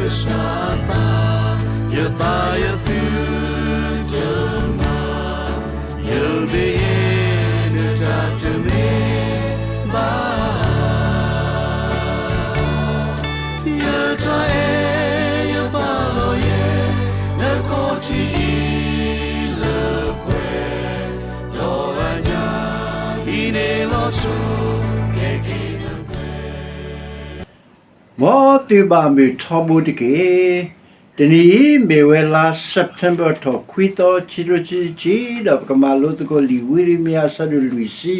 ကစၢ်အသး, ယသးယသုတမၤ, ယမ့ၢ်ယဲ နတၢ်တမ့ၢ်ဘၣ်. ယတၢ်အဲၣ်ယပာ်လီၤယဲ နခီၣ်ထံးအံၤလၢပှဲၤ, ဒီးအညၣ်အံၤန့ၣ်လီၤဆီ ကဲက့ၤလၢပှဲၤ. မ်သုဘၣ်မုာ်ထီဘိတက့ၢ်. တနံၤအံၤမ့ၢ်ဝဲလါ September ထီၣ်ခွံသီ ခံကထိခံဆံခံ, ဒီးပကမၤလိသကိးလံာ်ဝံယံးရမံယၤ အဆၢဒိၣ်လွံၢ်ဆံ,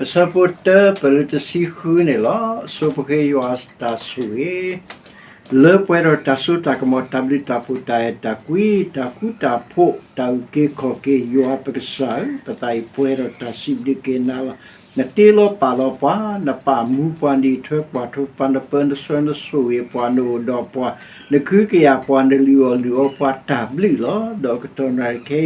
အဆၢဖိတၢ ပလၢတဆံဃုန့ၣ်လီၤ. ဆိပဃ့ယွၤတၢ်ဆိၣ်ဂ့ၤ လၢပှဲၤဒီးတၢ်စိတၢ်ကမီၤ တၢ်ဘျုးတၢ်ဖှိၣ် တၢ်အဲၣ်တၢ်ကွံ တၢ်ဃူတၢ်ဖိး တၢ်အုၣ်က့ၤခီၣ်က့ၤ ယွၤပကစၢ်ဧၢ, ပသးအံၤပှဲၤဒီးတၢ်စံးဘျုးက့ၤနၤလီၤ. နတ့လီၤပာ်လီၤပှၤ, နပာ်မူပှၤ နအံးထွဲကွၢ်ထွဲပှၤ နပၢနဆှၢနဆိၣ်ဂ့ၤပှၤ နအိၣ်ဒီးပှၤ နကဟုကယာ်ပှၤ နလုၢ်အီၣ်လုၢ်အီပှၤ တၢ်ဘျုးလီၤ. ဒီးကတီၢ်နၣ်ရံၣ်ခဲ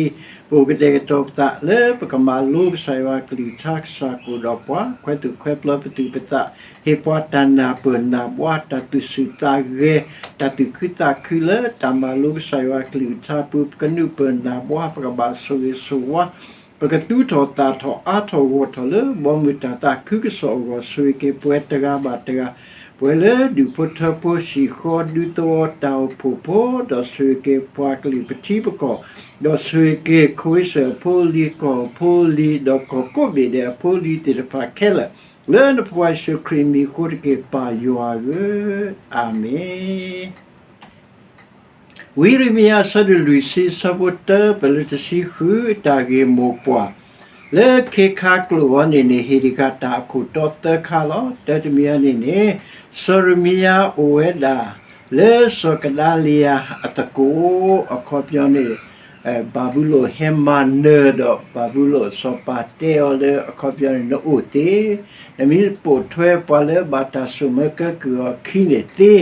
အံၤ ပအိၣ်ကတဲာ်ကတီၤပသးလၢပကမၤလိကစၢ်ယွၤအကလုၢ်ကထါ ကစၢ်ကအိၣ်ဒီးပှၤ ခွဲးသူၣ်ခွဲးပျီပသူၣ်ပသး ဟ့ၣ်ပှၤတၢ်နၢ်ပၢၢ်နၢ်ဘှါ တၢ်သူၣ်ဆူၣ်သးဂဲၤ တၢ်သူၣ်ခုသးခုလၢတၢ်မၤလိကစၢ်ယွၤအကလုၢ်ကထါပူၤ ပကနုာ်ပၢၢ်နၢ်ဘှါ ပကဘၣ်ဆိၣ်ဂ့ၤဆိၣ်ဝါ ပကသူၣ်ထီၣ်သၣ်ထီၣ်အါထီၣ်ဂီၢ်ထီၣ်လၢဘီမုၢ်တၢ်သးခုကစီၣ်အဂီၢ် ဆိၣ်ဂ့ၤက့ၤပှၤတဂၤဘၣ်တဂၤ ပှၤလၢဒူၣ်ဖိထၢဖိ ဟံၣ်ဃီဒူသဝီ တၢ်အိၣ်ဖှိၣ်ဖိ ဒီးဆိၣ်ဂ့ၤက့ၤပှၤကလုာ်ပထံပကီၢ် ဒီးဆိၣ်ဂ့ၤက့ၤ ခိအ့စၢၣ်အဖိအလံၤ ကီၢ်အဖိအလံၤ ဒီးကီၢ်ကိးဘ့ၣ်ဒဲးအဖိအလံၤသ့ၣ်တဖၣ်ခဲလၢာ် လၢနဖိခွါယ့ၣ်ၡူးခရံာ်အမံၤအဃိတက့ၢ် ပၢ်ယွၤဧၢ, အၤမ့ၣ်. ဝံယံးရမံယၤ အဆၢဒိၣ်လွံၢ်ဆံ အဆၢဖိတၢ ပလၢတဆံဃု တၢ်ဂ့ၢ်မိၢ်ပှၢ် လၢခ့ခါကျိာ်အံၤန့ၣ်န့ၣ် ဟ့ၣ်တဂၤတၢ်အခိၣ်တီသၢခါလီၤ. တၢတမံၤအံၤန့ၣ်န့ၣ် စီၤရမံယၤအိၣ်ဝဲဒၣ် လၢစီၤကဒၤလံယၤအသကိး အခီပညီန့ၣ် ဘၤဘူလိၣ်ဟဲမၤနၢၤဒီး ဘၤဘူလိၣ်စီၤပၤတဲအီၤလၢ အခီပညီန့ၣ် နအိၣ်သ့, နမ့ၢ်ပိာ်ထွဲပှၤလၢဘၣ်တၢ်စိာ်မၢကဲကုၢ်အီၤအခံန့ၣ်သ့,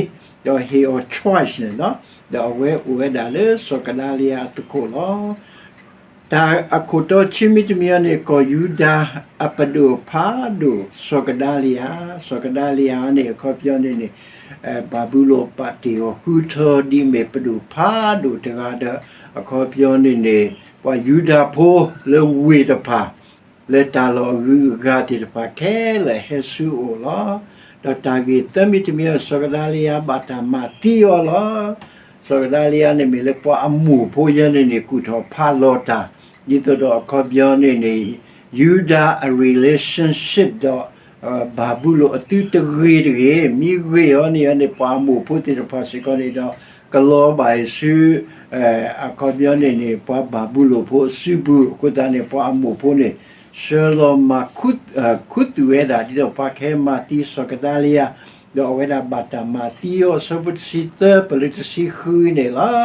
ဒီးဟ့ၣ်အီၤ choice န့ၣ်လီၤ. ဒီးအဝဲအိၣ်ဝဲဒၣ်လၢစီၤကဒၤလံယၤအသကိးလီၤ. တၢ်အခိၣ်တီဆံမံၤတမံၤအံၤန့ၣ် ကီၢ်ယူဒၤအပဒိၣ်ဖးဒိၣ် စီၤကဒၤလံယၤ, စီၤကဒၤလံယၤန့ၣ် အခီပညီန့ၣ်န့ၣ် ဘၤဘူလိၣ်ပာ်တ့ၢ်အီၤဃုထၢဒ်အမ့ၢ်ပဒိၣ်ဖးဒိၣ်တဂၤဒီး အခီပညီန့ၣ်န့ၣ် ပှၤယူဒၤဖိလၢဝ့ၢ်တဖၣ် လၢတၢ်လီၢ်အဂုၤအဂၤသ့ၣ်တဖၣ်ခဲလၢာ်ဟဲဆူအအိၣ်လီၤ. ဒီးတၢ်ဂ့ၢ်သၢမံၤတမံၤအံၤ စီၤကဒၤလံယၤဘၣ်တၢ်မၤသံအီၤလီၤ. စီၤကဒၤလံယၤန့ၣ်မ့ၢ်လၢပှၤအမိၢ်ဖိယဲန့ၣ်န့ၣ် ကူၣ်ထီၣ်ဖးလီၤတၢ် ဒ်သိးဒီးအခီပညီန့ၣ်န့ၣ် ယူဒၤအ relationship ဒီး ဘၤဘူလိၣ်အသုတဂ့ၤတဂ့ၤ, မ့ၢ်ဂ့ၤအီၤန့ၣ်န့ၣ် ပှၤအမိၢ်ဖိသ့ၣ်တဖၣ်စ့ၢ်ကီးန့ၣ်ဒီး ကလီၤဘၣ်အံၤဆူ အခီပညီန့ၣ်န့ၣ် ပှၤဘၤဘူလိၣ်ဖိအစုပူၤ, အဃိသတးန့ၣ် ပှၤအမိၢ်ဖိန့ၣ် ဆှၢလီၤမၤခူသူၣ်ဝဲဒၣ် ဒ်သိးပှၤကဟဲမၤသံစီၤကဒၤလံယၤ, ဒီးအဝဲဒၣ်ဘၣ်တၢ်မၤသံအီၤ အဆၢဖိတဆံသၢ ပလၢတဆံဃုန့ၣ်လီၤ.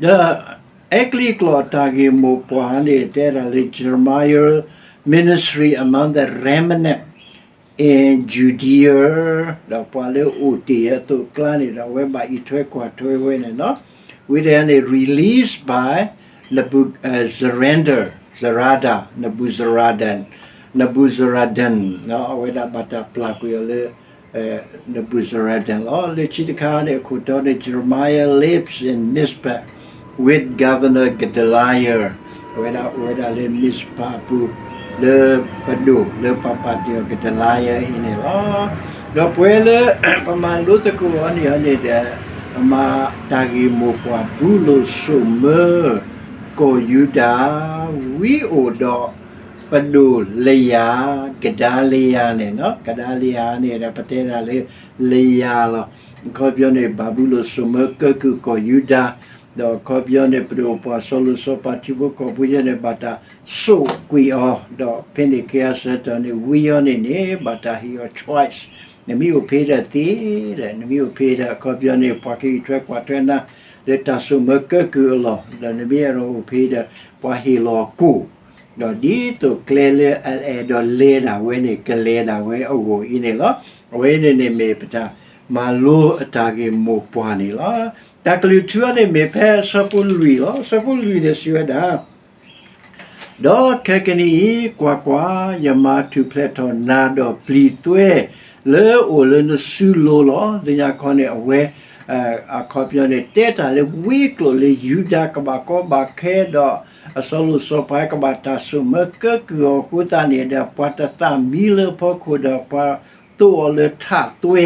ဒီးအဲကလံးကျိာ်အတၢ်ဂ့ၢ်မိၢ်ပှၢ်န့ၣ် တဲဒၣ်လၢ Jeremiah ministry among the remnant in Judea ဒီးပှၤလၢအအိၣ်တ့ၢ်အသိးအကျါန့ၣ်ဒီး အဝဲဘၣ်အံးထွဲကွၢ်ထွဲဝဲန့ၣ်လီၤ. ဝံၤဒီးန့ၣ် released by Nebu- Zarander, Zarada, Nebuzaradan, Nebuzaradan အဝဲဒၣ်ဘၣ်တၢ်ပျၢ်ကွံာ်အီၤလၢ Nebuzaradan လီၤ. လၢခံတခါန့ၣ် အခိၣ်တီန့ၣ် Jeremiah lives in Mizpah with Governor Gedaliah, အဝဲဒၣ်အိၣ်ဝဲဒၣ်လၢ Mizpah အပူၤ လၢပဒိၣ်လၢပှၤပာ်တ့ၢ်အီၤ Gedaliah အံၤန့ၣ်လီၤ. ဒီးပဝဲလၢ ပမၤလိသကိးအီၤန့ၣ်န့ၣ်ဒီး ပမၤတၢ်ဂ့ၢ်မိၢ်ပှၢ် ဘၤဘူလိၣ်စိာ်မၢ ကီၢ်ယူဒၤ ဝံအိၣ်ဒီး ပဒိၣ်လယၤ, ကဒၤလယၤန့ၣ်, ကဒၤလယၤန့ၣ်ဒီး ပတဲဒၣ်လၢ လယၤလီၤ. အခီပညီန့ၣ် ဘၤဘူလိၣ်စိာ်မၢကဲကုၢ်ကီၢ်ယူဒၤ, ဒီးအခီပညီန့ၣ် ပဒိၣ်ပှၤစီၤလိၤစီၤပၤထံဖိကီၢ်ဖိယဲန့ၣ် ဘၣ်တၢ်စိာ်ကွံာ်အီၤ, ဒီးဖဲန့ၣ်ကဲအဆၢကတီၢ်န့ၣ် ဝံအီၤန့ၣ်န့ၣ် ဘၣ်တၢ်ဟ့ၣ်အီၤ choice, နမ့ၢ်အိၣ်ဖဲဒၣ်သ့ဒီး နမ့ၢ်အိၣ်ဖဲဒၣ် အခီပညီန့ၣ် ပှၤကအံးထွဲကွၢ်ထွဲနၤ လၢတၢ်စိာ်မၢကဲကုၢ်အလီၢ်, ဒီးနမ့ၢ်အဲၣ်ဒိးအိၣ်ဖဲဒီး ပှၤဟ့ၣ်လီၤကိၣ် ဒီးဒ်သိးကျဲလၢအအဲၣ်ဒိးလဲၤဒၣ်ဝဲန့ၣ် ကလဲၤဒၣ်ဝဲအဂီၢ်အံၤန့ၣ်လီၤ. အဝဲန့ၣ်န့ၣ်မ့ၢ်ပတၢ်မၤလိအတၢ်ဂ့ၢ်မိၢ်ပှၢ်န့ၣ်လီၤ. တၢ်ကလုၢ်ထူအံၤန့ၣ်မ့ၢ်ဖဲအဆၢဖိလွံၢ်လီၤ. အဆၢဖိလွံၢ်န့ၣ်စံးဝဲဒၣ် ဒီးခဲကနံၣ်အံၤ ကွၢ်ကွၢ်, ယမၤထူၣ်ဖျဲးထီၣ်နၤဒီးပျံၤသွဲ လၢအိၣ်လၢနစုလိၤလီၤ. လၢညါခီန့ၣ် အဝဲ အခီပညီန့ၣ် တဲတၢ်လၢဝ့ၢ်ကျိာ်လၢယူဒၤကဘၣ်ကီဘၣ်ခဲဒီး အစီၤလိၣ်စီၤပၤကဘၣ်တၢ်ဆိၣ်မၢကၢကုၢ်အီၤအဃိသတးန့ၣ်ဒီး ပှၤတသးမံလၢအဖီခိၣ်ဒီး ပှၤသိၣ်အီၤလၢထးသွဲ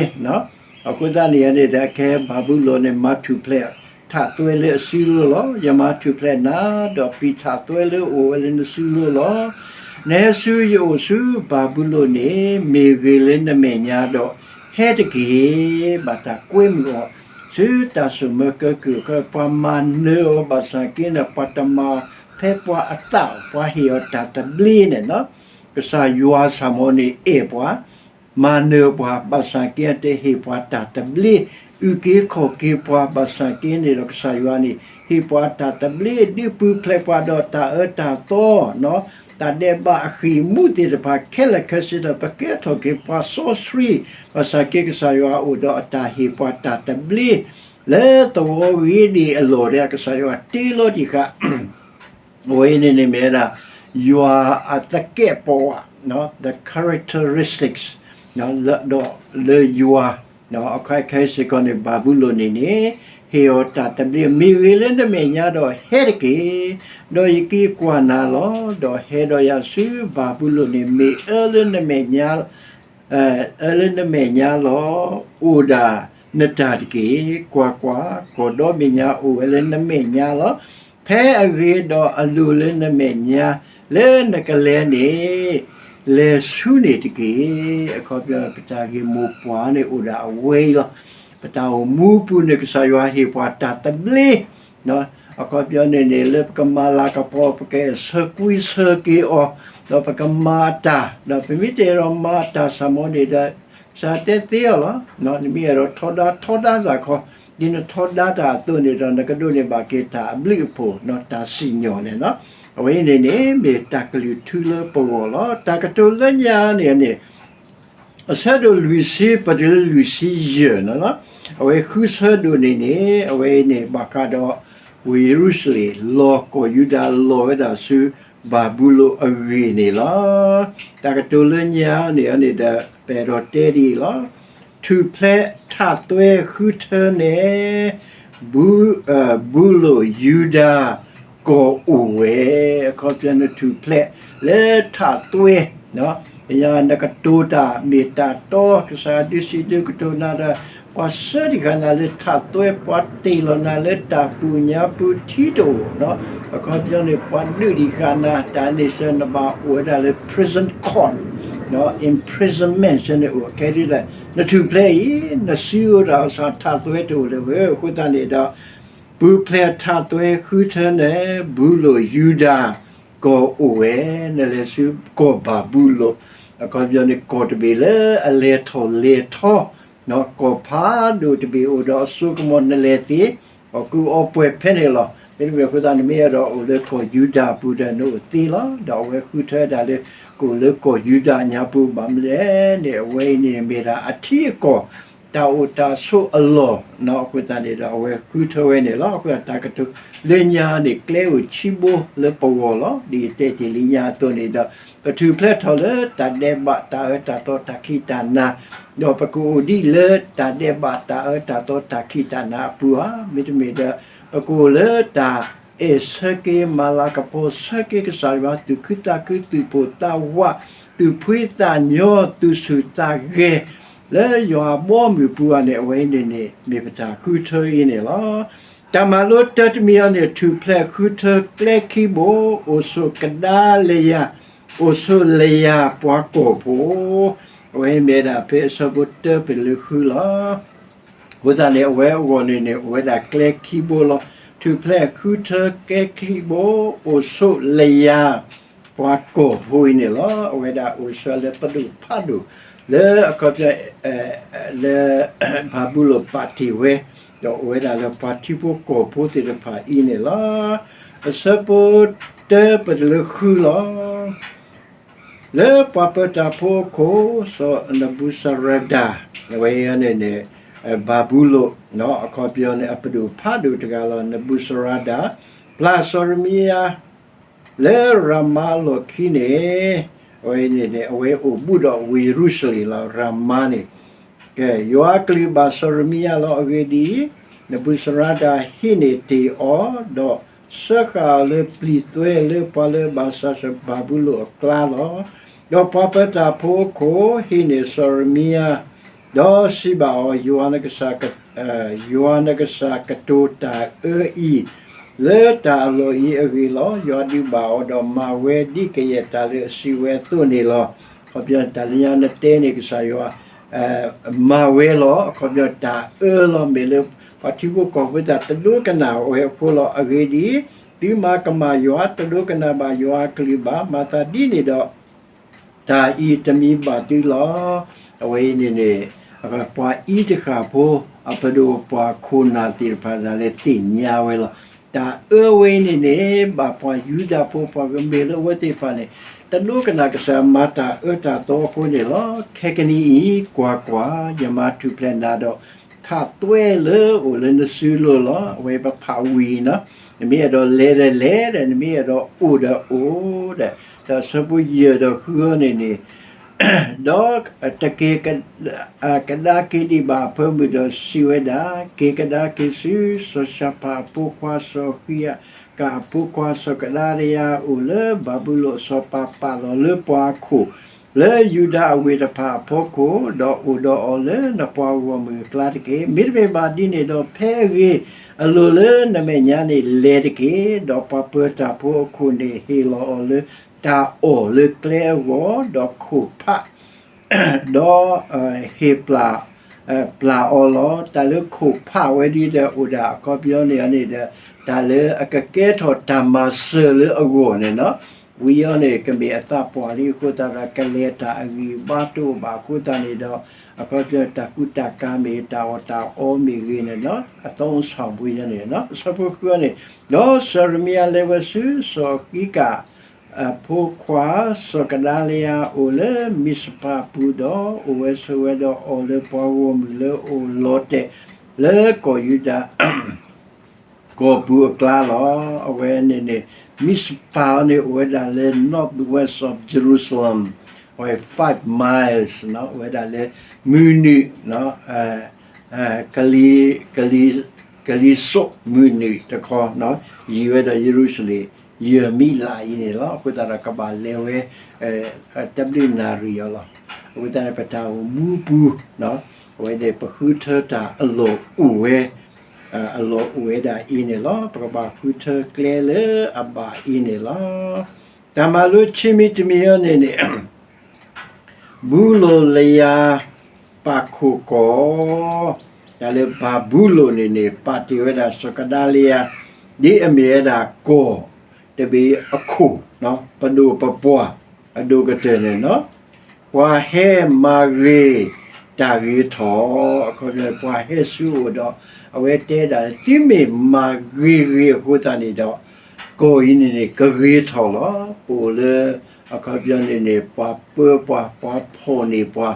အဃိသတးန့ၣ်န့ၣ်ဒီး ကဲဘၤဘူလိၣ်န့ၣ် မၤထူၣ်ဖျဲးထးသွဲလၢအစုလိၤလီၤ. ယမၤထူၣ်ဖျဲးနၤ, ဒီးပျံၤထးသွဲလၢအိၣ်ဝဲလၢနစုလိၤလီၤ. နဟဲဆူယအိၣ်ဆူဘၤဘူလိၣ်န့ၣ် မ့ၢ်ဂ့ၤလၢနမဲာ်ညါဒီး ဟဲတက့ၢ်. ဘၣ်တၢ်ကွဲမုာ်အီၤ ဆူတၢ်ဆိၣ်မၢကၢကုၢ် ပှၤမၤနၢၤအီၤဘၣ်ဆၣ်က့န့ၣ် ပှၤတမၤဖဲပှၤအသး ပှၤဟ့ၣ်အီၤတၢ်သဘျ့န့ၣ်, ကစၢ်ယွၤစၢ်မီၤန့ၣ်အဲၣ်ပှၤ မၤနၢၤပှၤ ဘၣ်ဆၣ်က့တဟ့ၣ်ပှၤတၢ်သဘျ့, အုၣ်က့ၤခီၣ်က့ၤပှၤ ဘၣ်ဆၣ်က့န့ၣ်ဒီး ကစၢ်ယွၤန့ၣ် ဟ့ၣ်ပှၤတၢ်သဘျ့ ဒုးပူၤဖျဲးပှၤဒီးတၢ်အၢတၢ်သီ တၢ်ဒဲးဘးအဃံအမူသ့ၣ်တဖၣ်ခဲလၢာ်ခဲဆ့ဒီး ပကဲထီၣ်က့ၤပှၤစီဆှံ, ဘၣ်ဆၣ်က့ကစၢ်ယွၤအိၣ်ဒီးအတၢ်ဟ့ၣ်ပှၤတၢ်သဘျ့ လၢသဝီဂ့ၤဒံးအလီၢ်ဒီး ကစၢ်ယွၤတ့လီၤတံၢ်ဃာ် အဝဲန့ၣ်န့ၣ်မ့ၢ်ဝဲဒၣ် ယွၤအသကဲးပဝး the characteristics ဒီးလၢယွၤ အခါခဲစ့ၢ်ကီးန့ၣ် ဘၤဘူလိၣ်န့ၣ်န့ၣ် ဟ့ၣ်အီၤတၢ်သဘျ့ မ့ၢ်ဂ့ၤလၢနမဲာ်ညါဒီးဟဲတက့ၢ်. ဒီးယက့ၤကွၢ်နၤလီၤ. ဒီးဟဲဒီးယၤဆူဘၤဘူလိၣ်န့ၣ် မ့ၢ်အၢလၢနမဲာ်ညါ အၢလၢနမဲာ်ညါလီၤ. အိၣ်ဒၣ်နတၢ်တက့ၢ်. ကွၢ်ကွၢ်, ကီၢ်ဒီဘ့ၣ်ညါအိၣ်ဝဲလၢနမဲာ်ညါလီၤ. ဖဲအဂ့ၤဒီးအလိၤလၢနမဲာ်ညါ လၢနကလဲၤန့ၣ် လဲၤဆူန့ၣ်တက့ၢ်. အခီပညီ ပတၢ်ဂ့ၢ်မိၢ်ပှၢ်န့ၣ်အိၣ်ဒၣ်အဝဲအံၤလီၤ. ပတၢ်အိၣ်မူပူၤန့ၣ် ကစၢ်ယွၤဟ့ၣ်ပှၤတၢ်သဘျ့ အခီပညီန့ၣ်န့ၣ် လၢပကမၤလၤကပီၤ ပကဆၢကွံဆၢက့ၤအီၤ ဒီးပကမၤအတၢ် ဒီးပမ့ၢ်တအဲၣ်ဒိးမၤအတၢ်စၢ်မီၤန့ၣ်ဒီး ကစၢ်တဲသ့အီၤလီၤ. နမ့ၢ်အဲၣ်ဒိးထီဒါ ထီဒါစ့ၢ်ကီး, ဒ်နထီဒါတၢ်အသိးန့ၣ်ဒီး နကဒိးန့ၢ်ဘၣ်က့ၤတၢ်အဘျုးအဖှိၣ် တၢ်စံၣ်ညီၣ်န့ၣ်လီၤ. အဝဲအံၤန့ၣ်န့ၣ် မ့ၢ်တၢ်ကလုၢ်ထူလၢပဂီၢ်လီၤ. တၢ်ကတိၤလၢညါန့ၣ်န့ၣ် အဆၢဒိၣ်လွံၢ်ဆံ ပတုၤလၢလွံၢ်ဆံယဲၢ်န့ၣ်လီၤ. အဝဲဃုဆၢဒိၣ်န့ၣ်န့ၣ် အဝဲအံၤန့ၣ် ဘၣ်ဃးဒီး ဝ့ၢ်ယရူၤၡလ့ၣ်လီၤ ကီၢ်ယူဒၤလီၤဝဲဒၣ်ဆူ ဘၤဘူလိၣ်အဂ့ၢ်န့ၣ်လီၤ. တၢ်ကတိၤလၢညါန့ၣ်န့ၣ်ဒီး ပအဲၣ်ဒိးတဲဒ်အံၤလီၤ. ထူၣ်ဖျဲးထးသွဲဃုထၢန့ၣ် ဘူ ဘူလိၣ်ယူဒၤ ကီၢ်အိၣ်ဝဲ, အခီပညီနထူၣ်ဖျဲးလၢထးသွဲ, နကတိၤတၢ်မ့ၢ်တၢ်တီ ကစၢ်ဒုးစံးဒုးကတိၤနၤဒီး ပှၤဆှၢတံၢ်ဃာ်နၤလၢထးသွဲ ပှၤတ့ၢ်လီၤနၤလၢတၢ်ပူၤညါပူၤထံတအိၣ်, အခီပညီန့ၣ် ပှၤဒုးတံၢ်ဃာ်နၤ တၢ်န့ၣ်ဆၢနဘၣ်အိၣ်ဝဲဒၣ်လၢ prison cot, imprisonment ဆၢန့ၣ်အိၣ်ခဲဒ်လဲၣ်, နထူၣ်ဖျဲးအံၤ နစုအိၣ်ဒၣ်အီၤစ့ၢ် ထးသွဲတအိၣ်လၢၤဝဲ အဃိသတးန့ၣ်ဒီး ပူၤဖျဲးထးသွဲဃုထၢန့ၣ် ဘူလိၣ်ယူဒၤ ကီၢ်အိၣ်ဝဲ, နလဲၤဆူကီၢ်ဘၤဘူလိၣ်, အခီပညီန့ၣ် ကီၢ်တဘ့ၣ်လၢအလဲၤထီၣ်လဲၤထီ, ကီၢ်ဖးဒိၣ်တဘ့ၣ်အိၣ်ဒီးအစိကမီၤ နလဲၤသ့, အီၣ်ကူအီပှဲၤဖဲန့ၣ်လီၤ. မ့တမ့ၢ်အဃိသတး နမ့ၢ်အဲၣ်ဒိးအိၣ်လၢကီၢ်ယူဒၤပူၤဒီးနအိၣ်သ့လီၤ. ဒီးအဝဲဃုထၢဒၣ်လၢ ကအိၣ်လၢကီၢ်ယူဒၤညါပူၤ ဘၣ်မနုၤလဲၣ်န့ၣ် အဝဲအံၤန့ၣ်မ့ၢ်ဒၣ်အထံအကီၢ် တၢ်အိၣ်တၢ်ဆိးအလီၢ်, အဃိသတးန့ၣ်ဒီး အဝဲဃုထၢဝဲန့ၣ်လီၤ. အဃိသတး တၢ်ကတိၤလၢညါန့ၣ် ကျဲအိၣ်ဆံဘိလၢပဂီၢ်လီၤ. ဒ်ယတဲတ့ၢ်လံညါအသိးန့ၣ်ဒီး ပထူၣ်ဖျဲးထီၣ်လၢတၢ်ဒဲးဘး တၢ်အၢတၢ်သီ တၢ်ခံးတၢ်နၤ, ဒီးပကအိၣ်ဒံးလၢတၢ်ဒဲးဘး တၢ်အၢတၢ်သီ တၢ်ခံးတၢ်နၤအပူၤဧါ. မ့တမ့ၢ်ဒီး ပကအိၣ်လၢတၢ်အဲၣ်ဆၢက့ၤ မၤလၤကပီၤဆၢက့ၤကစၢ်ယွၤ သူၣ်ခုသးခု သူၣ်ပိၢ်သးဝး သူၣ်ဖှံသးညီ သူၣ်ဆူၣ်သးဂဲၤ လၢယွၤအဘီအမုၢ်ပူၤဧါန့ၣ် အဝဲအံၤန့ၣ်န့ၣ် မ့ၢ်ပတၢ်ဃုထၢအံၤန့ၣ်လီၤ. တၢ်မၤလိတၢတမံၤအံၤန့ၣ် ထူၣ်ဖျဲးဃုထၢကျဲခံဘိ, အိၣ်ဆိးကဒါလယၤ, အိၣ်ဆိးလယၤပှၤကီၢ်ဖိ, အဝဲမ့ၢ်ဒၣ်ဖဲအဆၢဖိတၢပတုၤလၢဃုလီၤ. အဃိသတးန့ၣ် အဝဲအဂီၢ်န့ၣ်န့ၣ် အိၣ်ဝဲဒၣ်ကျဲခံဘိလီၤ. ထူၣ်ဖျဲးဃုထၢကျဲခံဘိ, အိၣ်ဆိးလယၤ ပှၤကီၢ်ဖိအံၤန့ၣ်လီၤ. အဝဲဒၣ်အိၣ်ဆိးလၢပဒိၣ်ဖးဒိၣ် လၢအခီပညီ လၢ ဘၤဘူလိၣ်ပာ်တ့ၢ်ဝဲ, ဒီးအိၣ်ဝဲဒၣ်လၢပှၤထံဖိကီၢ်ဖိသ့ၣ်တဖၣ်အံၤန့ၣ်လီၤ. အဆၢဖိတၢပတုၤလၢဃုလီၤ. လၢပှၤပၢၤတၢ်ဖိအခိၣ် စီၤနဘူစရၤဒၤ အဝဲန့ၣ်န့ၣ် ဘၤဘူလိၣ် အခီပညီန့ၣ် အပဒိၣ်ဖးဒိၣ်တဂၤလီၤ. နဘူစရၤဒၤ ပျၢ်စီၤရမံယၤ လၢရၤမၤလီၢ်ခံန့ၣ် အဝဲန့ၣ်န့ၣ် အဝဲအိၣ်ဘူးဒီးဝ့ၢ်ယရူၤၡလ့ၣ်လီၤ ရၤမၤန့ၣ်. ကဲ, ယွၤအကလုၢ်ဘၣ်စီၤရမံယၤလီၤ. အဂ့ၢ်ဒ်အံၤ, နဘူစရၤဒၤဟံးန့ၢ်တ့ၢ်အီၤ, ဒီးစၢဃာ်အီၤလၢပျံၤသွဲလၢပှၤလၢဘၣ်ဆၣ်စီၤဘၤဘူလိၣ်အကျါလီၤ. ဒီးပှၤပၢတၢ်ဖိအခိၣ်ဟံးန့ၢ်စီၤရမံယၤ, ဒီးစံးဘၣ်အီၤ, ယွၤနကစၢ်ကတိၤတၢ်အၢအံၤ လၢတၢ်အလီၢ်အံၤအဂ့ၢ်လီၤ. ယွၤဒုးဘၣ်အီၤ, ဒီးမၤဝဲဒ်ကယဲၢ်တၢ်လၢအစံးဝဲအသိးန့ၣ်လီၤ. အခီပညီ တၢ်လၢညါနတဲန့ၣ် ကစၢ်ယွၤ မၤဝဲလီၤ. အခီပညီ တၢ်အၢလီၤ မ့ၢ်လၢပှၤထံဖိကီၢ်ဖိတၢ်တဒိကနၣ်ဝဲအဃိလီၤ. အဂ့ၢ်ဒ်အံၤ, သုမၤကမၣ်ယွၤ, တဒိကနၣ်ဘၣ်ယွၤအကလုၢ်ဘၣ်. မၤသးဒ်န့ၣ်ဒီး တၢ်အံၤတမံၤဘၣ်သုလီၤ. အဝဲအံၤန့ၣ်န့ၣ် ပှၤအံၤတဃၣ်ဖိ အပဒိၣ်ပှၤခိၣ်နၢ်သ့ၣ်တဖၣ်ဒၣ်လဲာ်သ့ၣ်ညါဝဲလီၤ. တၢ်အၢဝဲအံၤန့ၣ်န့ၣ် ဘၣ်ပှၤယူဒၤဖိပှၤကမျၢၢ်လၢအဝဲသ့ၣ်တဖၣ်န့ၣ် တဒိကနၣ်ကစၢ်မၤတၢ်အၢတၢ်သီအဃိန့ၣ်လီၤ. ခဲကနံၣ်အံၤ ကွၢ်ကွၢ်, ယမၤထူၣ်ဖျဲးနၤဒီး ထးသွဲလၢအိၣ်လၢနစုလိၤလီၤ. အဝဲပဖးဝံၤနီၤ, နမ့ၢ်အဲၣ်ဒိးလဲၤဒီးလဲၤဒီး နမ့ၢ်အဲၣ်ဒိးအိၣ်ဒီးအိၣ်ဒီး, ဒီးဆၢဖိယဲၢ်ဒီးဃုအီၤန့ၣ်န့ၣ် ဒီးတက့ၤ ကဒါက့ၤဒံးဘၣ်အဖၢမုၢ်ဒီးစံးဝဲဒၣ်, က့ၤကဒါက့ၤဆူစီၤၡဖၣ်အဖိခွါ စီၤဃံကၣ်အဖိခွါ စီၤကဒါရယၤအိၣ်လၢဘၤဘူလိၣ်အစီၤပၤပာ်လီၤလၢပှၤအခိၣ် လၢယူဒၤအဝ့ၢ်တဖၣ်အဖီခိၣ်, ဒီးအိၣ်ဒီးအီၤလၢနပှၤဂီၢ်မုၢ်အကျါတက့ၢ်. မ့တမ့ၢ်ဘၣ်ဒ်န့ၣ်ဒီး ဖဲအဂ့ၤအလိၤလၢနမဲာ်ညါန့ၣ်လဲၤတက့ၢ်. ဒီးပှၤပၢၤတၢ်ဖိအခိၣ်န့ၣ်ဟ့ၣ်လီၤအီၤလၢတၢ်အီၣ်လၢကျဲအဂီၢ်, ဒီးခိၣ်ဖး ဒီးဟ့ၣ်ပျၢ် ပျၢ်အီၤလီၤ. တၢ်လၢခိၣ်ဖးဝဲဒ်ဒီးအိၣ်ဒၣ်အခီပညီန့ၣ်န့ၣ်ဒီး တၢ်လၢအကကဲထီၣ်တၢ်မၤစၢၤလၢအဂီၢ်န့ၣ်နီၤ, ဝံၤအီၤန့ၣ် ကမ့ၢ်အသးပှၢ်လံအဃိသတးဒီး ကလဲၤတၢ်အဂံၢ်အဘါတအိၣ်ဘၣ်အဃိသတးန့ၣ်ဒီး အခီပညီတၢ်ကူတၢ်ကၤမ့ၢ်ဂ့ၤ တၢ်အီၣ်တၢ်အီမ့ၢ်ဂ့ၤန့ၣ်နီၤ, အသုံးအဆောင်ဝဲန့ၣ်နီၤ, အဆၢဖိဃုအီၤန့ၣ်, ဒီးစီၤရမံယၤလဲၤဝဲဆူစီၤဃံကၣ် အဖိခွါ စီၤကဒါလယၤအိၣ်လၢမံးစပၤအပူၤဒီး အိၣ်ဝဲဆိးဝဲဒီးအီၤလၢပှၤဂီၢ်မုၢ်လၢအိၣ်လီၤတဲာ်လၢကီၢ်ယူဒၤ ကီၢ်ပူၤအကျါလီၤ. အဝဲန့ၣ်န့ၣ် မံးစပၤန့ၣ်အိၣ်ဝဲဒၣ်လၢ northwest of Jerusalem, အဝဲ five miles နီၤ, အိၣ်ဝဲဒၣ်လၢမုၢ်နုာ် ကလံၤစိးမုၢ်နုာ်တခီ, ယံၤဝဲဒီးယရူၤၡလ့ၣ် ယဲၢ်မံးလးအံၤန့ၣ်လီၤ. အဃိသတးဒီးကဘၣ်လဲၤဝဲ တဘျုးနၣ်ရံၣ်အီၤလီၤ. အဃိသတးန့ၣ် ပတၢ်အိၣ်မူပူၤ အဝဲန့ၣ် ပဃုထၢတၢ်အလီၢ်အိၣ်ဝဲ အလီၢ်အိၣ်ဝဲဒၣ်အံၤန့ၣ်လီၤ. ပကဘၣ်ဃုထၢကျဲလၢအဘၣ်အံၤန့ၣ်လီၤ. တၢ်မၤလိဆံးမံၤတမံၤအံၤန့ၣ်န့ၣ် ဘူလိၣ်လယၤပာ်ခိၣ်ကီၢ်, တၢ်လၢဘၤဘူလိၣ်န့ၣ်န့ၣ် ပာ်တ့ၢ်ဝဲဒၣ်စီၤကဒါလယၤ ဒ်အမ့ၢ်ဝဲဒၣ်ကီၢ်တဘ့ၣ်အခိၣ်, ပဒိၣ်ပပှၢ်အဒိၣ်ကတၢၢ်န့ၣ်နီၤ, ပှၤဟဲမၤဂ့ၤတၢ်ဂ့ၤထီၣ်, အခီပညီ ပှၤဟဲဆူအအိၣ်ဒီး အဝဲတဲဒၣ် သုမ့ၢ်မၤဂ့ၤဂ့ၤအဃိသတးန့ၣ်ဒီး ကီၢ်အံၤန့ၣ်န့ၣ် ကဂ့ၤထီၣ်လီၤ. ပအိၣ်လၢ အခီပညီန့ၣ်န့ၣ် ပှၤပၢပှၤ ပှၤဖီၣ်န့ၢ်ပှၤ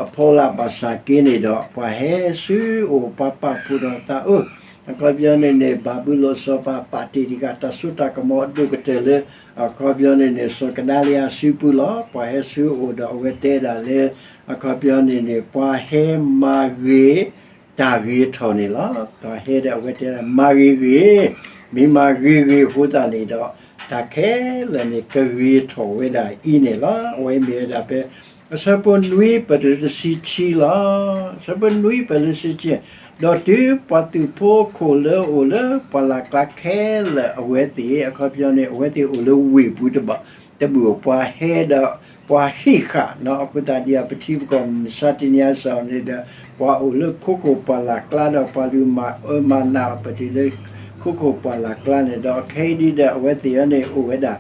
အဖီလာ်ဘၣ်ဆၣ်က့န့ၣ်ဒီး ပှၤဟဲဆူအအိၣ် ပှၤပာ်ဖှိၣ်ထီၣ်သးအၢ, အခီပညီန့ၣ်န့ၣ် ဘၤဘူလိၣ်စီၤပၤပာ်တ့ၢ်တဂၤ တၢ်စိတၢ်ကမီၤအဒိၣ်ကတၢၢ်လၢ အခီပညီန့ၣ်န့ၣ် စီၤကဒါလယၤစုပူၤလီၤ. ပှၤဟဲဆူအအိၣ်ဒီးအဝဲတဲဒၣ်လၢ အခီပညီန့ၣ်န့ၣ် ပှၤဟဲမၤဂ့ၤ တၢ်ဂ့ၤထီၣ်န့ၣ်လီၤ. ဒီးဟဲဒီးအဝဲတဲဒၣ် မၤဂ့ၤဂ့ၤ, မ့ၢ်မၤဂ့ၤဂ့ၤအဃိသတးန့ၣ်ဒီး တၢ်ခဲလၢာ်န့ၣ် ကဂ့ၤထီၣ်ဝဲဒၣ်အံၤန့ၣ်လီၤ. အဝဲမ့ၢ်ဝဲဒၣ်ဖဲ အဆၢဖိနွံပတုၤတဆံခံလီၤ. အဆၢဖိနွံပတုၤတဆံခံ, ဒီးတုၤပှၤသုးဖိအခိၣ်လၢအအိၣ်လၢပှၢ်လၢ်ကျါခဲလၢာ်အဝဲသ့ၣ်, အခီပညီန့ၣ် အဝဲသ့ၣ်အိၣ်လၢဝ့ၢ်ပူၤတဘၣ် တဘူၣ်ပှၤဟဲဒီး ပှၤဟံးဃာ်နီၤ, အဃိသတးဒ်အပထံပကီၢ်မုၢ်မဆါတနံၤအစးန့ၣ်ဒီး ပှၤအိၣ်လၢခိခိၣ်ပှၢ်လၢ်ကျါဒီး ပှၤလုၢ်မၤအၢမၤနးအီၤ ပတုၤလၢခိခိၣ်ပှၢ်လၢ်ကျါန့ၣ်ဒီး အခဲအံၤဒ်ဒီး အဝဲသ့ၣ်အံၤန့ၣ်အိၣ်ဝဲဒၣ်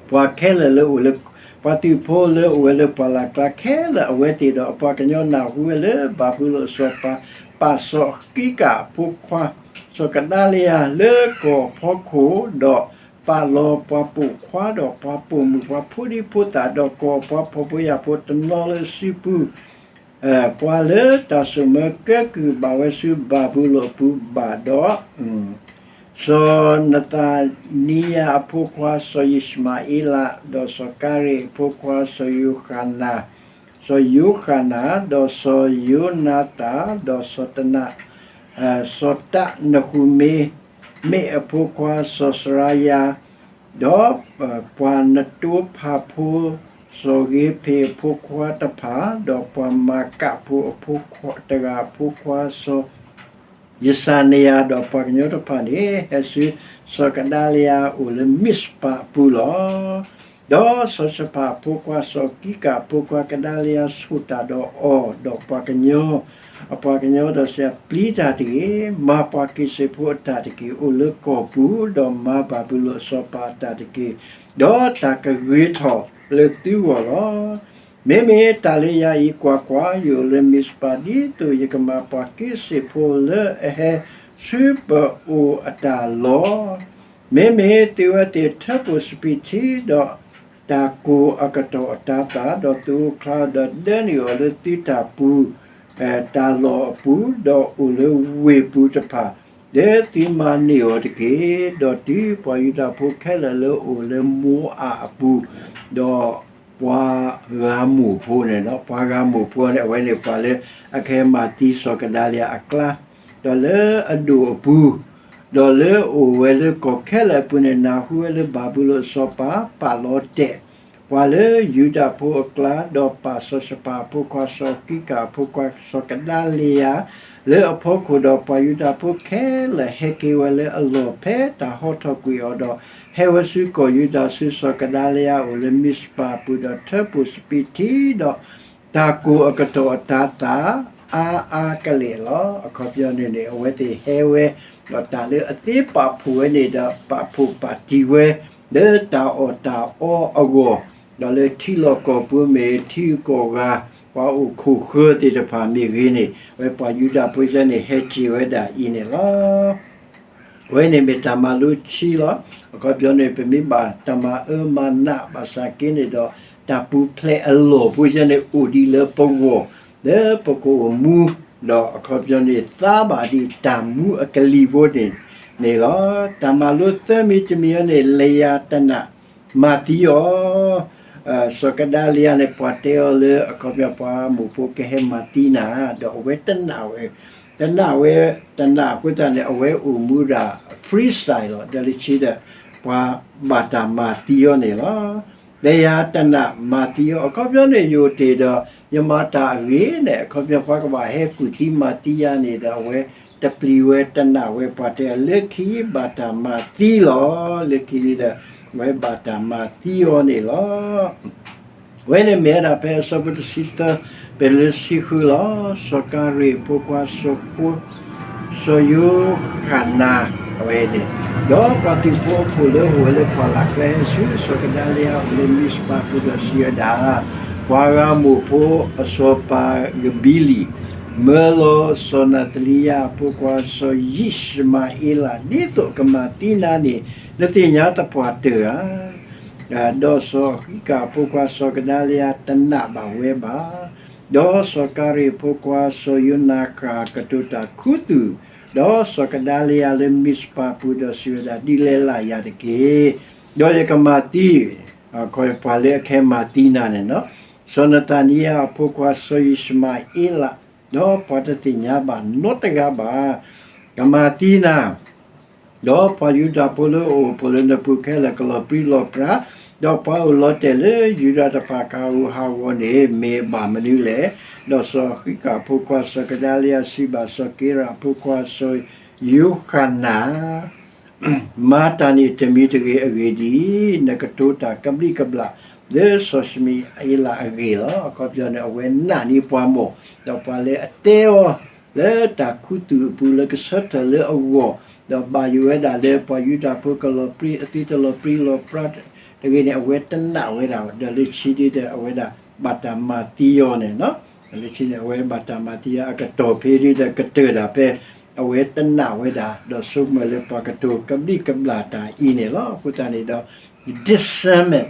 ပှၤခဲလၢာ်လၢအိၣ်လၢ ပှၤသုးဖိလၢအိၣ်ဝဲလၢပှၢ်လၢ်ကျါခဲလၢာ် အဝဲသ့ၣ်ဒီးအပှၤကညီနၢ်ဟူဝဲလၢ ဘၤဘူလိၣ်စီၤပၤ ပာ်စီၤဃံကၣ်အဖိခွါ စီၤကဒါလယၤလၢကီၢ်ဖီခိၣ်, ဒီးပာ်လီၤပှၤပိာ်ခွါဒီးပှၤပိာ်မုၣ် ပှၤဖိဒံဖိသၣ် ဒီးကီၢ်ပှၤဖှီၣ်ဖိယာ်ဖိတနီၤလၢအစုပူၤ ပှၤလၢတၢ်ဆိၣ်မၢကဲကုၢ်ဘၣ်ဝဲဆူဘၤဘူလိၣ်အပူၤဘၣ်ဒီး စီၤနသၤနံယၤအဖိခွါစီၤယံၡမၤအ့လး, ဒီးစီၤကၤရ့းအဖိခွါစီၤယိၤဃနၤ, စီၤယိၤဃနၤ, ဒီးစီၤယိၤနၤသၣ်, ဒီးစီၤတန စီၤတနဃူမ့း, မ့ၢ်အဖိခွါစီၤစရၤယၤ, ဒီးပှၤနတိဖးဖိ စီၤဂ့ၤဖ့းအဖိခွါတဖၣ်, ဒီးပှၤမၤကးဖိအဖိခွါတဂၤအဖိခွါစီၤ ယစၤနယၤ, ဒီးပှၤကညီတဖၣ်န့ၣ် ဟဲဆူစီၤကဒၤလယၤအိၣ်လၢမံးစပၤအပူၤလီၤ. ဒီးစီၤၡဖးအဖိခွါစီၤကံကးအဖိခွါကဒၤလယၤဆိၣ်တၢ်ဒီးအီၤ, ဒီးပှၤကညီ, အပှၤကညီဒီးစံး, ပျံၤတၢ်တဂ့ၤ, မၤပှၤက့ၤစ့းဖိအတၢ်တက့ၢ်, အိၣ်လၢကီၢ်ပူၤ, ဒီးမၤဘၤဘူၤလိၣ်အစီၤပၤအတၢ်တက့ၢ်, ဒီးတၢ်ကဂ့ၤထီၣ်လၢသုဂီၢ်လီၤ. မ့မ့ၢ်တၢ်လၢယၤအံၤ, ကွၢ်ကွၢ်, ယအိၣ်လၢမံးစပၤ ဒ်သိးယကမၤပှၤက့ၤစ့းဖိလၢအဟဲဆူပအိၣ်အတၢ်လီၢ်, မ့မ့ၢ်သုဝဲသ့ၣ်ထၢဖှိၣ်စပံးထံဒီးတၢ်ကိၢ်အကတီၢ်အတၤသၣ်, ဒီးသုအိၣ်ချါဒီးဒၢနုာ်အီၤလၢသုတၢ်ပူၤ, တၢ်လီၢ်အပူၤ, ဒီးအိၣ်လၢဝ့ၢ်ပူၤတဖၣ်, လၢသုမၤန့ၢ်အီၤတက့ၢ်. ဒီးတုၤပှၤယူဒၤဖိခဲလၢာ်လၢအအိၣ်လၢမိအးအပူၤ, ဒီးပှၤဂၤမိၢ်ဖိန့ၣ်, ပှၤဂၤမိၢ်ဖိန့ၣ် အဝဲန့ၣ်ပှၤလၢအကဟဲမၤသံစီၤကဒၤလယၤအကျါ, ဒီးလၢအဒိၣ်အပူၤ, ဒီးလၢအအိၣ်ဝဲလၢကီၢ်ခဲလၢာ်အပူၤန့ၣ် နၢ်ဟူဝဲလၢဘၤဘူၤလိၣ်အစီၤပၤပာ်လီၤတဲာ် ပှၤလၢယူဒၤဖိအကျါ, ဒီးပာ်စီၤၡဖးအဖိခွါစီၤကံကးအဖိခွါစီၤကဒၤလယၤလၢအဖီခိၣ်, ဒီးပှၤယူဒၤဖိခဲလၢာ်ဟဲက့ၤဝဲလၢအလီၢ်ဖဲတၢ်ဟီထီၣ်ကွံာ်အီၤဒီး, ဟဲဝဲဆူကီၢ်ယူဒၤဆူစီၤကဒၤလယၤအိၣ်လၢမံးစပၤအပူၤ, ဒီးထၢဖှိၣ်စပံးထံဒီး တၢ်ကိၢ်အကတီၢ်အတၤသၣ်အါအါကလဲာ်လီၤ. အခီပညီန့ၣ်န့ၣ် အဝဲသ့ၣ်ဟဲဝဲ, ဒီးတၢ်လၢအသ့ပာ်ဖှိၣ်ဝဲန့ၣ်ဒီး ပာ်ဖှိၣ်ပာ်တံၢ်ဝဲ လၢတၢ်အီၣ်တၢ်အီအဂီၢ်, ဒီးလၢထံလီၢ်ကီၢ်ပူၤမ့ၢ် ထံဂုၤကီၢ်ဂၤ, ပှၤအိၣ်ခိၣ်ဃၢသ့ၣ်တဖၣ်မ့ၢ်ဂ့ၤန့ၣ်, အဝဲပှၤယူဒၤဖိကဲန့ၣ် ဟဲက့ၤဝဲဒၣ်အံၤန့ၣ်လီၤ. အဝဲန့ၣ်မ့ၢ်တၢ်မၤလိခံလီၤ. အခီပညီန့ၣ် ပမ့ၢ်ဘၣ်တၢ်မၤအၢမၤနးဘၣ်ဆၣ်က့န့ၣ်ဒီး တၢ်ပူၤဖျဲးအလီၢ်ဖိကဲန့ၣ် အိၣ်ဒံးလၢပဂီၢ်, လၢပကအိၣ်မူ, ဒီးအခီပညီန့ၣ် သါဘၣ်ဒံးတၢ်မူအကလံၤဖိန့ၣ်န့ၣ်လီၤ. တၢ်မၤလိသၢမံၤတမံၤအံၤန့ၣ် လယၤတနာ်မၤသံအီၤ စီၤကဒၤလယၤန့ၣ် ပှၤတဲအီၤလၢ အခီပညီပှၤမိၢ်ဖိကဟဲမၤသံနၤ, ဒီးအဝဲတနာ်ဝဲ, တနာ်ဝဲ, တနာ်အဃိသတးန့ၣ် အဝဲအိၣ်မူဒၣ် free style လီၤ. ဒီးလၢခံဒီး ပှၤဘၣ်တၢ်မၤသံအီၤန့ၣ်လီၤ. လၢယၤတနာ်မၤသံအီၤ အခီပညီန့ၣ် ယအိၣ်တ့ၢ်ဒီး ယမၤတၢ်အဂ့ၤန့ၣ် အခီပညီပှၤကဘၣ်ဟဲကူၣ်သံမၤသံယၤန့ၣ်ဒီး အဝဲတပျံၤဝဲတနာ်ဝဲ ပှၤတဲလၢခံဘၣ်တၢ်မၤသံလီၤ. လၢခံန့ၣ်ဒီး အဝဲဘၣ်တၢ်မၤသံအီၤန့ၣ်လီၤ. အဝဲန့ၣ်မ့ၢ်ဝဲဒၣ်ဖဲအဆၢဖိတဆံသၢ ပလၢဆံဃုလီၤ. စီၤကၤရ့းအဖိခွါ စီၤဃိ စီၤယိၤဃနၤ အဝဲန့ၣ်, ဒီးပှၤသုးဖိအခိၣ်လၢအအိၣ်ဝဲလၢပှၢ်လၢ်ကျဲ ဟဲဆူစီၤကဒၤလယၤအိၣ်လၢမံးစပၤပူၤဒီးစံးဝဲဒၣ်, ပှၤဂၤမိၢ်ဖိအစီၤပၤကဘံလံ, မၢလီၤစီၤနၤသလံယၤအဖိခွါစီၤယံၡမၤအ့လး ဒ်သိးကမၤသံနၤန့ၣ် နသ့ၣ်ညါသပှၢ်တၢၢ်ဧါ. ဒီးစီၤဃံကၤအဖိခွါစီၤကဒၤလယၤတနာ်ဘၣ်ဝဲဘၣ်. ဒီးစီၤကၤရ့းအဖိခွါစီၤယိၤနၤဃၣ်ကတိၤတၢ်ခူသူၣ်, ဒီးစီၤကဒၤလယၤလၢမံးစပၤပူၤဒီးစံးဝဲဒၣ်, ဒ်လဲၣ်လၢယၤတက့ၢ်. ဒီးယကမၤသံ ပှၤလၢအကဟဲမၤသံနၤန့ၣ်လီၤ. စီၤနသၤနံယၤအဖိခွါစီၤယံၡမၤအ့လး, ဒီးပှၤတသ့ၣ်ညါဘၣ်နီတဂၤဘၣ်. ကမၤသံနၤ ဒီးပှၤယူဒၤဖိလၢအအိၣ်ဖှိၣ်လၢနပူၤခဲလၢာ်ကလီၤပြံလီၤပြါ, ဒီးပှၤအိၣ်လီၤတဲာ်လၢယူဒၤတဖၣ်ကဟးဂူာ်ဟးဂီၤန့ၣ် မ့ၢ်ဘၣ်မနုၤလဲၣ်. ဒီးစီၤဃံကၤအဖိခွါစီၤကဒၤလယၤစံးဘၣ်စီၤကၤရ့းအဖိခွါစီၤယိၤဃနၤ, မၤတၢ်န့ၣ်တမံၤတဂ့ၤအဂ့ၢ်ဒ်အံၤ, နကတိၤတၢ်ကဘျံးကဘျၣ်လၢစီၤယံၡမၤအ့လးအဂ့ၢ်လီၤ. အခီပညီန့ၣ် အဝဲနာ်န့ၢ်ပှၤမိၢ်, ဒီးပှၤလၢအတဲအီၤ လၢတၢ်ခူသူၣ်အပူၤလၢကဆၢထၢၣ်လၢအဂီၢ်, ဒီးဘၣ်ယိၣ်ဝဲဒၣ်လၢပှၤယူဒၤဖိကလီၤပြံ အသုတလီၤပြံလီၤပြါတဂ့ၤန့ၣ် အဝဲတနာ်ဝဲဒၣ်, ဒီးလၢခံဒ်ဒီးအဝဲဒၣ်ဘၣ်တၢ်မၤသံအီၤန့ၣ်လီၤ. လၢခံန့ၣ် အဝဲဘၣ်တၢ်မၤသံအီၤအကတီၢ်ဖဲဒ်ဒီးကတၢၢ်ဒၣ်ဖဲ အဝဲတနာ်ဝဲဒၣ်, ဒီးဆိကမိၣ်လၢပှၤကတိၤကဘျံးကဘျၣ်တၢ်အံၤန့ၣ်လီၤ. အဃိသတးန့ၣ်ဒီး discernment,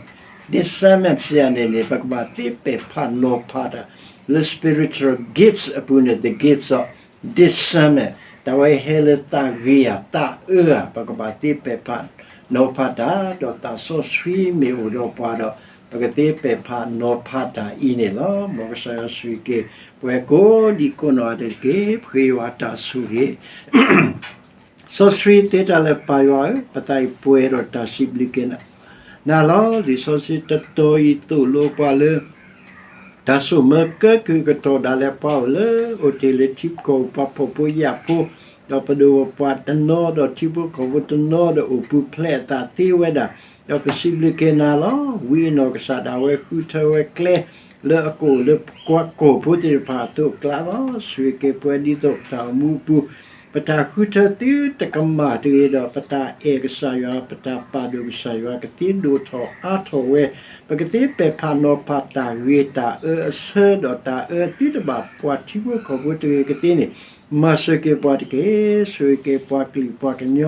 discernment စံးယၤန့ၣ်န့ၣ် ပကဘၣ်သ့ပဲာ်ဖးနီၤဖးတၢ် လၢ spiritual gifts အပူၤန့ၣ် the gifts of discernment, တၢ်ဝဲဟဲလၢသးဂ့ၤဧါ သးအၢဧါ, ပကဘၣ်သ့ပဲာ်ဖးနီၤဖးတၢ်, ဒီးသးစီဆှံမ့ၢ်အိၣ်ဒီးပှၤဒီး ပကသ့ပဲာ်ဖးနီၤဖးတၢ်အံၤန့ၣ်လီၤ. မ်ကစၢ်ယွၤဆိၣ်ဂ့ၤက့ၤ ပှၤကိးဒံကိးနီၢ်ဂၤဒဲးတက့ၢ်. ပဃ့ယွၤတၢ်ဆိၣ်ဂ့ၤ စီဆှံသ့တၢ်လၢပၢ်ယွၤဧၢ, ပသးအံၤပှဲၤဒီးတၢ်စံးဘျုးက့ၤနၤလီၤ. လံာ်စီဆှံတတီၤအံၤသိၣ်လိပှၤလၢ တၢ်ဆိၣ်မၢကဲကုၢ်ကတီၢ်ဒၣ်လဲာ် ပှၤအိၣ်လၢ အိၣ်တ့ၢ်လၢထံကီၢ်ပူၤပှၤဖှီၣ်ဖိယာ်ဖိ, ဒီးပဒိၣ်ပပှၢ်တနီၤ ဒီးထံဖိကီၢ်ဖိတနီၤဒီး အိၣ်ပူၤဖျဲးအသးသ့ဝဲဒၣ်, ဒီးပစံးဘျုးက့ၤနၤလီၤ. ဝံအနီၢ်ကစၢ်ဒၣ်ဝဲဃုထၢဝဲကျဲ လၢအကအိၣ်လၢပှၤကီၢ်ဖိသ့ၣ်တဖၣ်အသိးအကျါလီၤ. ဆိၣ်ဂ့ၤက့ၤပှၤဒ်သိးပတၢ်အိၣ်မူအပူၤ ပတၢ်ဃုထၢသုတကမၣ်တဂ့ၤဒီး ပတၢ်အဲၣ်ကစၢ်ယွၤ, ပတၢ်ပာ်ဒိၣ်ကစၢ်ယွၤ ကသ့ဒိၣ်ထီၣ်အါထီၣ်ဝဲ, ပကသ့ပဲာ်ဖးနီၤဖးတၢ်ဂ့ၤတၢ်အၢအဆၢ ဒီးတၢ်အၢသုတဘၣ်ပှၤထံဖိကီၢ်ဖိတဂ့ၤကသ့န့ၣ်, မၤစၢၤက့ၤပှၤတက့ၢ်. ဆိၣ်ဂ့ၤက့ၤပှၤကလုာ်ပှၤကညီ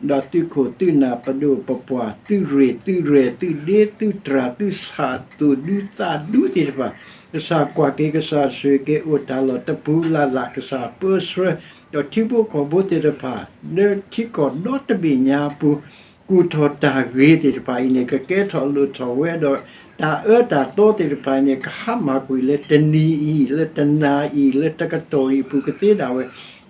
ဒီးသုခိၣ်သုနၢ်ပဒိၣ်ပပှၢ် သုရ့ၣ်သုရဲၣ် သုဒ့သုတြၢ် သုဆၣ်သိၣ်ဒူသးဒူသ့ၣ်တဖၣ်, ကစၢ်ကွၢ်က့ၤ ကစၢ်ဆိၣ်ဂ့ၤက့ၤ အိၣ်တၢ်လီၢ်တပူၤလၢ်လၢ် ကစၢ်ပၢဆှၢ ဒီးထံဖိကီၢ်ဖိသ့ၣ်တဖၣ် လၢထံကီၢ်ဒီတဘ့ၣ်ညါအပူၤ ကူၣ်ထီၣ်တၢ်ဂ့ၤသ့ၣ်တဖၣ်အံၤန့ၣ် ကကဲထီၣ်လိၣ်ထီၣ်ဝဲဒီး တၢ်အၢတၢ်သီသ့ၣ်တဖၣ်အံၤန့ၣ် ကဟါမၢ်ကွံာ်လၢတနံၤအံၤ လၢတနၤအံၤ လၢတကတီၢ်အံၤအပူၤကသ့ဒၣ်ဝဲ,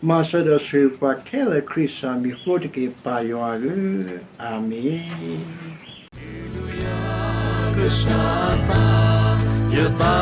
မၤစၢၤဒီးဆိၣ်ဂ့ၤပှၤခဲလၢာ်ခရံာ်စၢ်မံၤအဃိတက့ၢ် ပၢ်ယွၤဧၢ, အၤမ့ၣ်. ကစၢ်သး ယသး